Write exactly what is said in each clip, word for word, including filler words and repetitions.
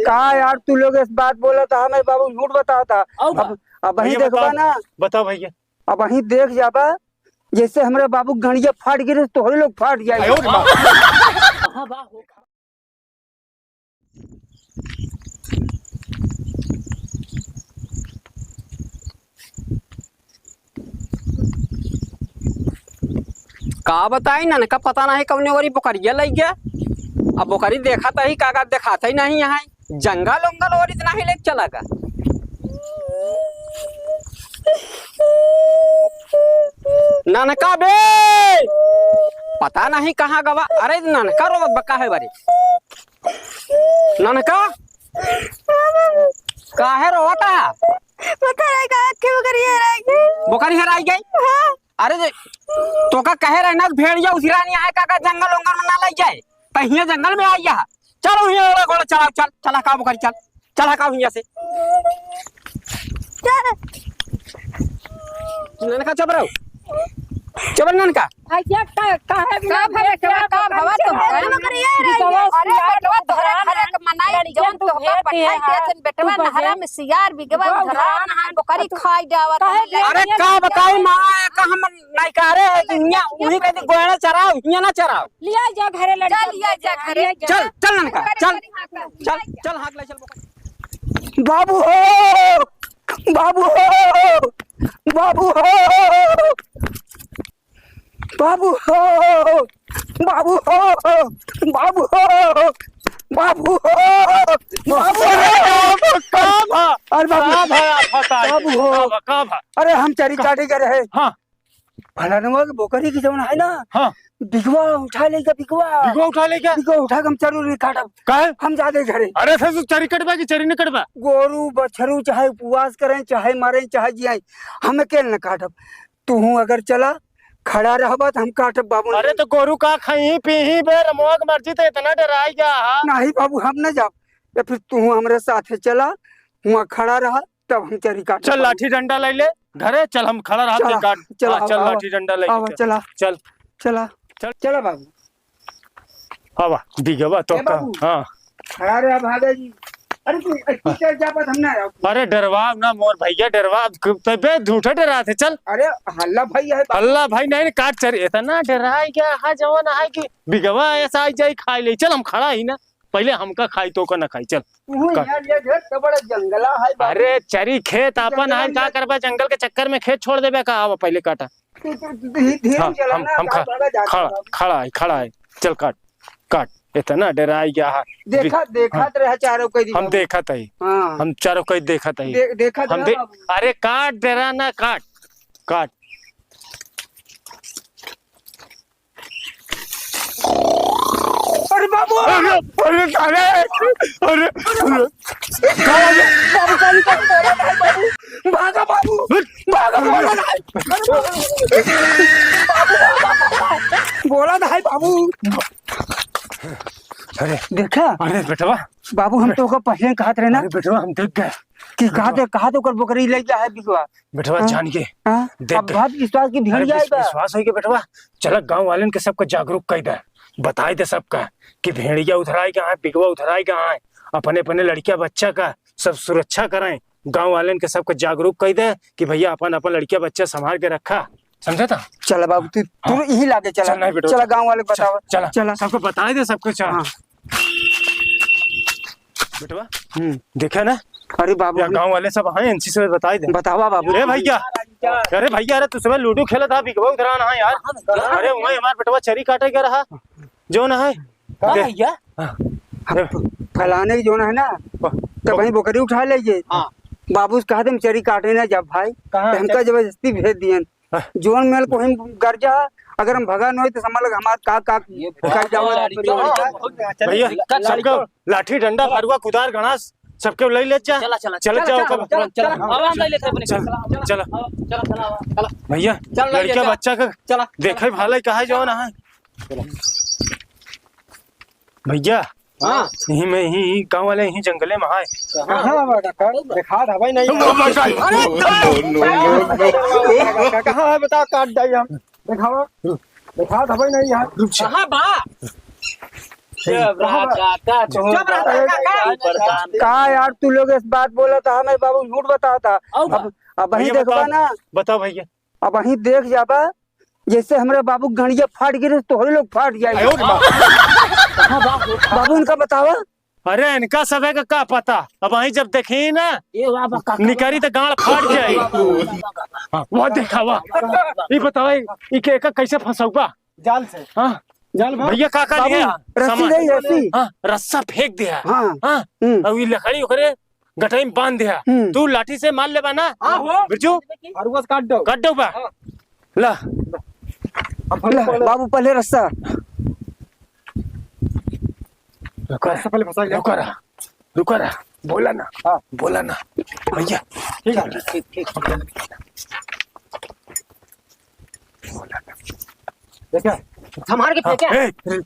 का यार, तू लोग इस बात बोला था, हमें बाबू झूठ बतावा था। अब, अब वही भैया, देखबा बताओ, ना। बताओ भैया। अब वही देख जाबा, जैसे हमरे बाबू के गंड़िया फाट गिरे, तोहरे लोग फाट जाए। आयो रे माँ। का बताई, ननका पता नहीं कौने ओरी बोकरिया लइ गया। अब बोकरी देखत ही का, का देखात ही नहीं यहाँ। जंगल उंगल ओरी त नहीं लेके चला का? ननका बे, पता नहीं कहाँ गवा। अरे ननका रोवत बा काहे बारे? ननका, काहे रोवत है? पता नहीं कहाँ के बोकरी हेराई गई। बोकरी हेराई गई? हाँ। अरे जे, तोका कहे रहे ना, भेड़िया उधिरानी आए, काका जंगल उंगल में ना लइ जाए, त हियाँ जंगल में आई है। चलो हियाँ ओड़ा घोड़ा चलाओ, चल, चल हकाओ बोकरी, चल, चल हकाओ हियाँ से। चल। ननका चुप रहो, चुप रहो ननका। भैया, का, का है का भले, का भवा तुम? अरे बेटवा, तोहरे घरे के मनाई, जौन तोहका पठाई के अथन, बेटवा नहरा में सियार बिगवा उधरान है, बोकरी खाई जावत है। अरे का बताई माँ, का हम नइकारे है कि हियाँ उही कहीं गोयड़ा चराओ, हियाँ ना चराओ। लिया जा घरे लड़का। चल, लिया जा घरे। चल, चल ननका, चल। चल, चल, हाँक ले, चल। बाबू हो, बाबू हो, बाबू हो। बाबू हो, बाबू हो, बाबू हो, बाबू हो, बाबू हो। अरे बाबू, का भा? अरे बाबू। का भा, आफत आई? बाबू हो। का भा, का भा? अरे हम चरी काटे गए रहे। हाँ। फलानवा के बोकरी की जौन है ना, हाँ। बिगवा उठा लेगा, बिगवा। बिगवा उठा लेगा? बिगवा उठा के हम चरी काटब। काहे? हम जाते घरे। अरे ससुर, चरी कटबा कि चरी न कटबा? गोरू, बछरू चाहे उपवास करें, चाहे मरें, चाहे जियाई, हम अकेले न काटब। तुहूँ अगर चला, खड़ा रहबा त हम काटब बाबू। अरे तो गोरू का खाई पीही बे, रमवा के मर्जी तो इतना डराई गया हा। नहीं बाबू, हम न जाब। या फिर तुहूँ हमरे साथे चला, हुआँ खड़ा रहा, तब हम चरी काटब चल बाबू। लाठी डंडा लइ ले, घरे चल, हम खड़ा रहा, चला, तू काट। चला, हाँ, चल आवा, लाठी डंडा लइ आवा, के चल। चला। चल। चला। चल। चला बाबू। आवा, बिगवा तो ए का, बाबू। हाँ। अरे भागा जी। अरे तू इतनी तेज जा पात हम ना आओ। अरे डरवा ना मोर भैया, डरवा, तबे झूठे डरात है, चल। अरे हल्ला भाई है बाबू। हल्ला भाई नहीं, काट चरी, इतना डराई गया हा जवन है कि बिगवा ऐसा आई जाई खाई ले, चल हम खड़ा ही ना, पहिले हमका खाई तोका ना खाई, चल। तू काट। यार ये घर तो बड़ा जंगला है बाबू। अरे चरी खेत आपन जंगला है, का में करबा जंगल के चक्कर में खेत छोड़ देबे का? आवा पहिले काटा। तू, तू, तू धीरे, धीरे हाँ, चला हम, ना, हम खा-, खड़ा, खड़ा है, खड़ा है। चल काट, काट। इतना डराई गया है। देखा, बि-, देखा हाँ। तो रहा चारों कोई हम दिखा। देखा तही। हाँ। हम चारों कोई देखा तही। दे-, देखा हम तो दे-, बाबू। अरे काट, डरा ना, काट, काट। अरे बाबू! अरे, अरे, अरे, अरे, अरे। बाबू, बाबू, बाबू, बाबू, भागा बाबू, भागा, बोला ना, बोला ना, बाबू। अरे, देखा? अरे बेटवा। बाबू, हम तोका पहिले कहत रहे ना। अरे बेटवा, हम देख गए। कि कहा बेटवा। दे, कहा दे ओकर बोकरी लइ गया है बिगवा। बेटवा, हाँ? जान के। हाँ? देख अब गए। बात विश्वास की अरे भेड़ जाए विश्व-, बा। विश्वास होई के बेटवा, चला गाँव वालन के सबके जागरूक कइ दे, बताइ दे सबका कि भेड़िया उधराई गया है, बिगवा उधराई गया है, अपने अपने लड़किया बच्चा का सब सुरक्षा करें, गाँव वालन के सबके जागरूक कइ दे कि भैया अपन अपन लड़किया बच्चा संभाल के रखा, समझा था? चला बाबू, तू, तू हाँ। यही लागे चला। चल, नहीं बेटा, चला, चल। गाँव वाले चल, बतावा। चला। चला। सबको बताइ दे, सबको, चला। हाँ। बेटवा, हम्म। देखे ना? अरे बाबू, या हम गाँव वाले सब हैं, इनसे सब बताइ दे। बतावा बाबू। ए भैया, अरे भैया, अरे तू सुबह लूडो खेलत हा, बिगवा उधरान हा यार। अरे वही हमार बेटवा चरी काटे के रहा, जौन है। का दे। भैया? हाँ। हम ए। फलाने के जौन है ना, हाँ। तब वहीं बोकरी उठा लेइए। हाँ। बाबू से कहा दे, हम चरी काटे ना जब भाई, कहाँ तो हमका चरी? जबरदस्ती भेज दियन। हाँ। जौन मेल को हम गर्जा, अगर हम भगा नहीं तो समझ लग हमार का, का ये कर जावा। बहुत भैया, चल, सबको लाठी, डंडा, फरुआ, कुदार, गणास, सबके लइ ले जा। चला, चला, चल चला, जाओ, चला, कब? चला, चला, चला, अब हम लइ लेते अपने। चल, चला, चला। चला, चला, चला, चला। भैया, चल, लइ ले लड़का जा। बच्चा का चला, चला। देखे भाले कहा जाओ ना है। भैया, हाँ। यहीं में, यहीं, यहीं गाँव वाले यहीं जंगले में आए। कहाँ? कहाँ बा डॉक्टर? देखा था भाई नहीं। Oh my God! अरे, no, no, no, no। कहाँ है बताओ, काट जाइए हम। देखावा। देखात हवे नहीं यहाँ। रुक जा। कहाँ बा? चुप रहा काका, तू चुप रहा काका। का यार, तू लोग इस बात बोला था, हमें बाबू झूठ बतावा था। अब, अब वहीं भैया देखबा बताओ, ना। बताओ भैया। अब वहीं देख जाबा, जैसे हमरे बाबू के गंड़िया फाट गिरे, तोहरे लोग फाट जाए। आयो रे माँ। हाँ, बाबू। बाबू, इनका बतावा। अरे, इनका सबे का का पता? अब वहीं जब देखी ना, ये वाह, वाह, काका। निकारी तो गांड फाट जाए। हाँ, वह देखा, वह। ये बतावा, ये के, एका कैसे फंसाउबा? जाल से। हाँ। जाल में। भैया, का का बाबू, लिए? रस्सी सामान। रही, रस्सी। हाँ, रस्सा फेंक दिया। हाँ। हाँ। हम्म। और ये लकड़ी ओकरे गटई में बांध दिया। हम्म। तू लाठी से मार लेबा ना? हाँ, हो। बिरजू? और बस काट दो। काट दो बा। हाँ। ला। अब हम ला, पकड़ ले। बाबू, पहले रस्सा। रुका, रस्सा पहले फंसा लिया। रुका रहा, रुका रहा, बोला ना, हाँ। बोला ना, भैया। ठीक है। ठीक, ठीक। देखा? संभाल के हाँ, फेंके। ए, ए।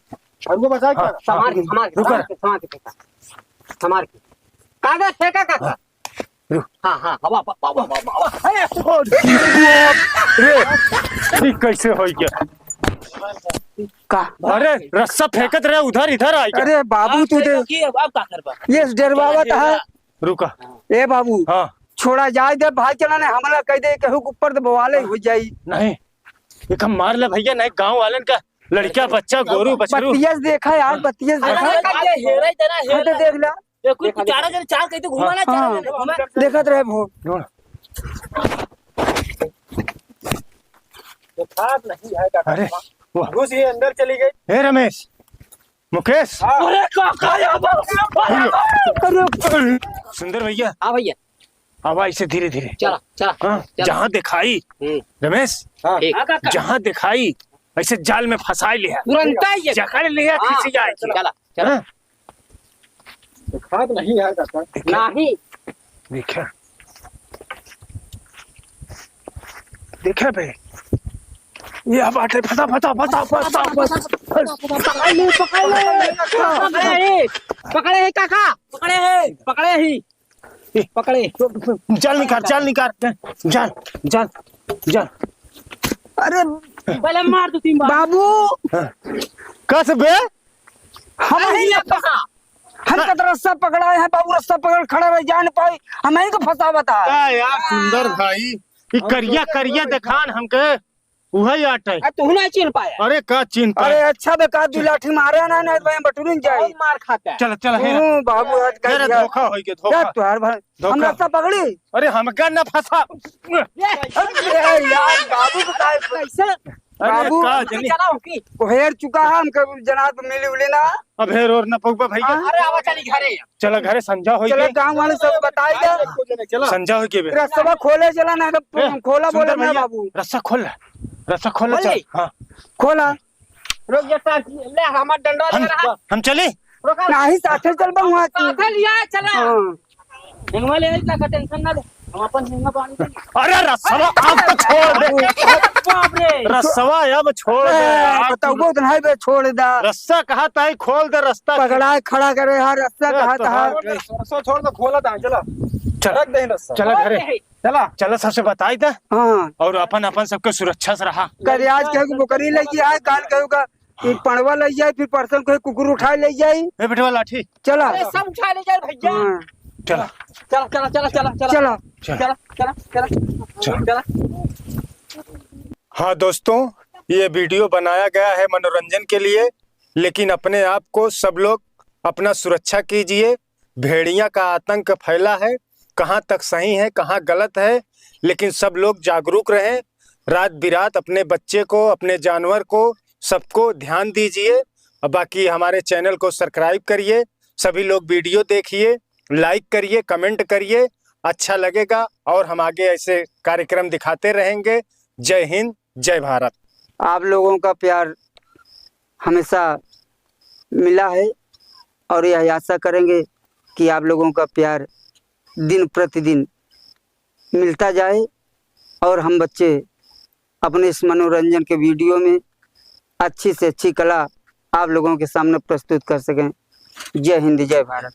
और वो बचा हाँ, क्या? संभाल के, हाँ, संभाल के, रुका। संभाल के, संभाल के फेंका। संभाल के। कागज फेंका, काका। हाँ। रुक। हाँ, हाँ, हवा, हवा, हवा, हवा, हवा। अरे, छोड़। रे, ई कैसे होइ गया? का? अरे, रस्सा फेंकत रहे, उधर, इधर आइ गया। अरे, बाबू, तू दे। अब, अब का करबा? ये डरवावत है। रुका। ए बाबू, हाँ। छोड़ा जाए दे, भाई चला ने हमला कइ दे, केहू के ऊपर तो बवाले हो जाई। नहीं, एक हम मार ले भैया, नहीं गाँव वालन का लड़का, बच्चा, गोरू, बछरू। बतिया से देखा यार, हाँ। बतिया से अरे, देखा। अरे, हेरे जरा, हाँ, तो हेरे। देख ला। ये कुछ देखा, चारा देखा। जरा चार कहीं तो घुमा ना, हाँ, चारा हाँ। जरा घुमा। देखत रहे वो। ढूंढ। देखात नहीं है काका। अरे, वाह। घुस ये अंदर चली गई। ए रमेश, मुकेश। हाँ। अरे काका, या बाबा। अरे, अरे। सुंदर भैया। हाँ भैया। अब ऐसे धीरे धीरे। चला, चला, हाँ, चला। जहाँ दिखाई, हम्म। रमेश, हाँ। ठीक। हाँ, काका। जहाँ दिखाई, ऐसे जाल में फंसाई लिया। तुरंत ही ये। जकड़ लिया, हाँ, खींच जाए। चला, चला। हाँ। देखात नहीं है काका। देखा? नहीं। देखा? देखा बे? ये बाटे, फंसा, फंसा, फंसा, फंसा, फंसा। पकड़ ले, पकड़ ले। पकड़े ही, पकड़े ही काका, पकड़े ही, पकड़े ही। ए, पकड़े। जाल निकाल, जाल निकाल, जाल, जाल, जाल। अरे, पहले मार दो तीन बार। बाबू। हाँ। कस बे? हम अरे, ही ये फंसा। हम हाँ। कत रस्सा पकड़ाए हैं बाबू, रस्सा पकड़ खड़ा रह, जा न पाई, हम ही को फंसावत है। का यार सुंदर भाई, ई करिया, करिया देखान हमके, उहे आटे। आ, तू नहीं चिन्ह पाया। अरे का चिन्ह पाया? अरे अच्छा बे, का दू लाठी मारे ना, ना, तो बटुरिन जाई। बहुत मार खाता है। चल, चल, हे रे। हूँ, बाबू, आज का हे रे, दिया। धोखा होई के, धोखा। जा, तुहार भाई। धोखा। हम रस्सा पकड़ी। अरे, हमका ना फंसा। ये, अरे यार, बाबू को काय कैसे? अरे, बाबू, का जनी? चला हो की? वो हेर चुका है, हमका जनाब मिली उली ना। अब हेर ओर ना पउबा भैया। हाँ। अरे, आवा चली घरे। चला घरे, संझा होई चला, के। गाँव वाले सब बताई दे। चला। संझा होई के बे। रस्सा खोले चला ना, तो ए, खोला सुंदर बोले ना भैया, बाबू। रस्सा खोल ले। रस्सा खोल ले, खोल चल। ले। हाँ। खोला। रुक जा सर, ले हमार डंडा हम, ले रहा। हम चली? रुका। नाही, साथे चलबा वहाँ की। साथे लिया चला। हाँ। डंडवा ले आई, का टेंशन ना ले। हम अपन हिंगा पानी दे। अरे रस्सवा अब तो छोड़ दे। बाप रे। रस्सवा अब छोड़ दे। ए, आप बताओ, बहुत नहीं बे, छोड़ दा। रस्सा कहा ताई खोल दे रस्ता। पकड़ा खड़ा करे यार, रस्सा ए, कहा तो था। हाँ। रस्सा छोड़ दे, खोला था, चला। चल। रख दे रस्सा। चला घरे। चला। चला सबसे बताई दे। हाँ। और अपन, अपन सबके सुरक्षा से रहा। कल आज केहू के बोकरी लइ जाए, काल केहू का ई पड़वा लइ जाए, फिर परसों केहू कुकुर उठाए लइ जाए। ए बेटवा लाठी। चला। अरे सब उठा ले जाए भैया। हाँ। चला। चला, चला, चला, चला, चला। चला। चला, चला, चला, चला। चला। हाँ दोस्तों, ये video बनाया गया है मनोरंजन के लिए, लेकिन अपने आप को सब लोग अपना सुरक्षा कीजिए। भेड़िया का आतंक फैला है, कहाँ तक सही है, कहाँ गलत है, लेकिन सब लोग जागरूक रहें। रात बिरात अपने बच्चे को, अपने जानवर को, सबको ध्यान दीजिए। और बाकी हमारे channel को subscribe करिए, सभी लोग video देखिए, like करिए, comment करिए, अच्छा लगेगा और हम आगे ऐसे कार्यक्रम दिखाते रहेंगे। जय हिंद, जय भारत। आप लोगों का प्यार हमेशा मिला है और यह आशा करेंगे कि आप लोगों का प्यार दिन प्रतिदिन मिलता जाए और हम बच्चे अपने इस मनोरंजन के video में अच्छी से अच्छी कला आप लोगों के सामने प्रस्तुत कर सकें। जय हिंद, जय भारत।